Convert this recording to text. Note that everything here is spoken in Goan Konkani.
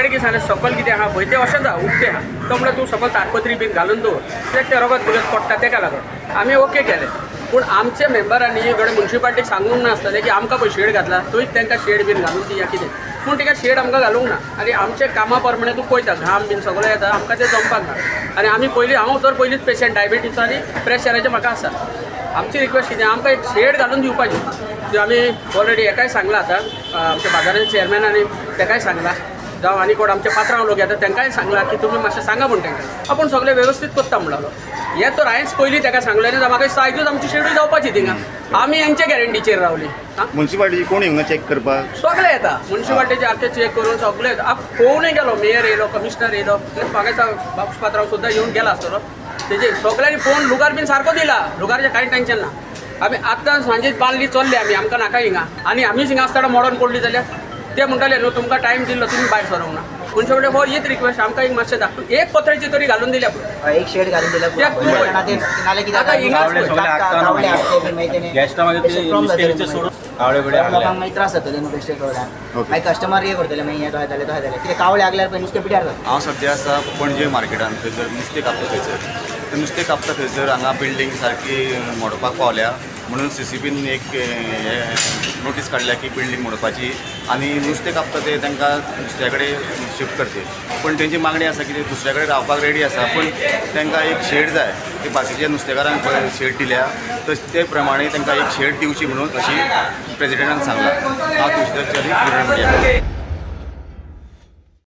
तेणें कितें सांगलें सकल कितें आहा पळय तें अशेंच आहा उक्तें आहा. तो म्हणल्यार तूं सकल ताडपत्री बीन घालून दवर कित्याक तें रगत बिगत पडटा तेका लागून आमी ओके केलें. पूण आमचे मेंबरांनी घडये मुन्सिपाल्टीक सांगूंक नासतलें की आमकां पळय शेड घातला थंय तांकां शेड बीन घालून दिया कितें, पूण तिका शेड आमकां घालूंक ना. आनी आमच्या कामा प्रमाणे तूं पळयता घाम बीन सगळो येता आमकां तें जमपाक ना. आनी आमी पयलीं हांव तर पयलींच पेशंट डायबिटीज आनी प्रेशराचें म्हाका आसा. आमची रिक्वेस्ट कितें आमकां एक शेड घालून दिवपाची. त्यो आमी ऑलरेडी हेकाय सांगलां आतां आमच्या बाजाराच्या चेअरमॅनांनी तेकाय सांगलां जावं आनी कोण आमचे पात्रांव लोक येता तांकांय सांगलां की तुमी मातशें सांगा म्हूण तांकां आपूण सगळें वेवस्थीत करता म्हणलो. हें तर हांवेंच पयलीं ताका सांगलें न्ही म्हाका आयजूच आमची शेडूय जावपाची थिंगा आमी हेंचे गॅरंटीचेर रावली. मुन्सिपाल्टीची कोण येवना चॅक करपाक? सगळे येता मुन्सिपाल्टीचे आमचे चॅक करून सगळे येता. कोणूय गेलो मेयर येयलो कमिशनर येयलो म्हाका बापूस पात्रांव सुद्दां येवन गेला आसतलो. तेजे सगळ्यांनी फोन लुगार बीन सारको दिला लुगारचें कांय टेंशन ना. आमी आतां सांजे बांदली चल्ले आमी आमकां नाका हिंगा आनी आमीच हिंगा आसतना मोडून पडली जाल्यार ते म्हणटाले न्हू तुमकां टायम दिल्लो तुमी भायर सरोंक ना. मुन्सिपाल्टी हो हीच रिक्वेस्ट आमकां एक मातशें धाकटून एक पत्र्याची तरी घालून दिल्या एक शेड घालून दिल्या. लोकांक मागीर त्रास जातले न्हू बेश्टे कळ्ळ्यार मागीर कस्टमर हे करतले मागीर हें जालें तशें जालें कितें कावळे लागल्यार पळय नुस्तें पिड्यार जाता. हांव सद्या आसा पणजे मार्केटान थंयसर नुस्तें कापता थंयसर ते नुस्तें कापता थंयसर हांगा बिल्डींग सारकी मोडपाक पावल्या म्हणून सीसीपीन एक नोटीस काडल्या की बिल्डींग मोडपाची आनी नुस्तें कापता ते तांकां दुसऱ्या कडेन शिफ्ट करचे. पूण तेंची मागणी आसा की ते दुसऱ्या कडेन रावपाक रेडी आसा पूण तांकां एक शेड जाय. ते बाकीच्या नुस्तेकारांक शेड दिल्या तशें ते प्रमाणे तांकां एक शेड दिवची म्हणून अशी प्रेजिडेंटान सांगलां. हांव तुळशीदास च्यारी.